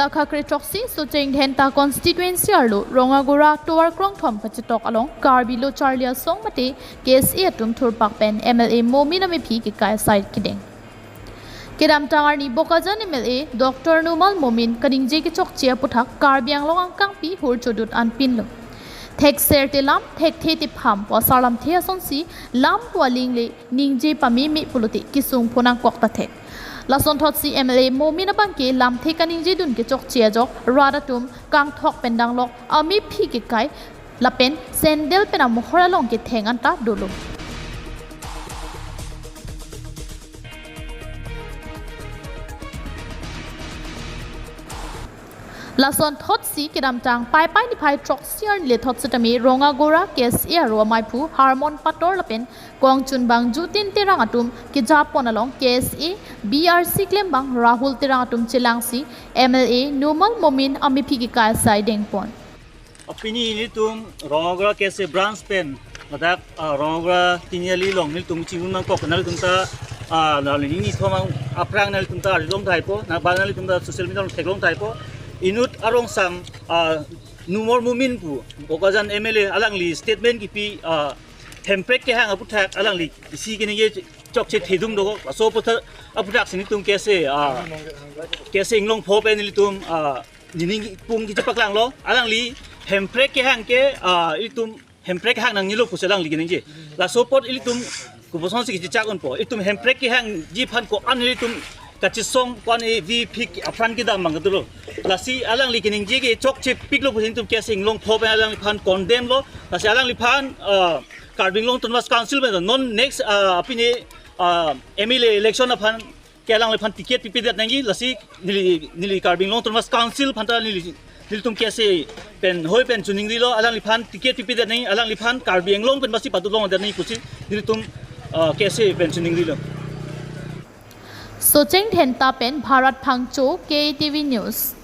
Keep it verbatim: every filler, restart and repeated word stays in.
Akha kre throksi Socheng Dhenta constituency arlo Rongagora tovar krongthom kachetong along Karbi Lo Charli Asong mate K S A atum thurpak pen M L A Momin Amephi kekai asai kedeng. Kedamtang arni Bokajan M L A Doctor Numal Momin kaningje kechokche aputhak Karbi Anglong angkangpi hur chodut anpinlo. Thekserte lam, thekthe tepham pu asarlamthe asonsi lam pu aling le ningje pameme pulote kesung phonangkok ta thek. Lasonthotsi M L A Momin abangke lamthe kaningjedun kechokche ajok rat atum kangthok pen danglok Amephi kekai lapen sandal pen amohor along ketheng anta dolo. Lasonthotsi kedamtang Paipai niphai throksi arni le thot setame Rongagora K S A aro amaiphu Harmon Pator lapen kongchunbang Jutin Terang atum kejapon along K S A B R C klembang Rahul Terang atum chelangsi M L A Numal Momin Amephi kekai asai dengpon. Apini nelitum Rongagora K S A branch pen, ladak, ah, Rongagora Tiniali along nelitum chingun nangkok, nelitum ta, ah, neli nithom aphrang nelitum ta arilong thaipo, naba nelitum ta social media along theklong thaipo. Inut arongsam, ah, Numal Momin pu, Bokajan M L A alangli statement kipi, ah, hemprek kehang aputhak alangli isi keningje chokche thedung dokok, laso aputhak, aputhak si nelitum K S A, ah, K S A Inglongpho pen nelitum, ah, nening pung kechepaklanglo, alangli hemprek kehang ke, ah, ilitum hemprek kehang nangnelo pusi alangli keningje. Laso apot ilitum koposonsi kechechak unpo. Ilitum hemprek kehangji aphan ko-an ilitum kachesong ko-an e V P aphan kedam abang kedo lo. Lasi alangli keningje ke chokchepiklo pusi ilitum K S A Inglongpho pen alangliphan condemn lo. Lasi alangliphan, ah, Karbi Anglong Autonomous Council pen non next, ah, apini, ah, M L A election aphan ke alangliphan ticket pipedet nangji, lasi neli, neli Karbi Anglong Autonomous Council aphanta neli, nelitum K S A pen hoi pen chiningrilo, alangliphan ticket pipedet nangji, alangliphan Karbi Anglong pen basi padut longdet nangji pusi nelitum, ah, K S A pen chiningrilo. Socheng Dhenta pen Bharat Phangcho, K T V News.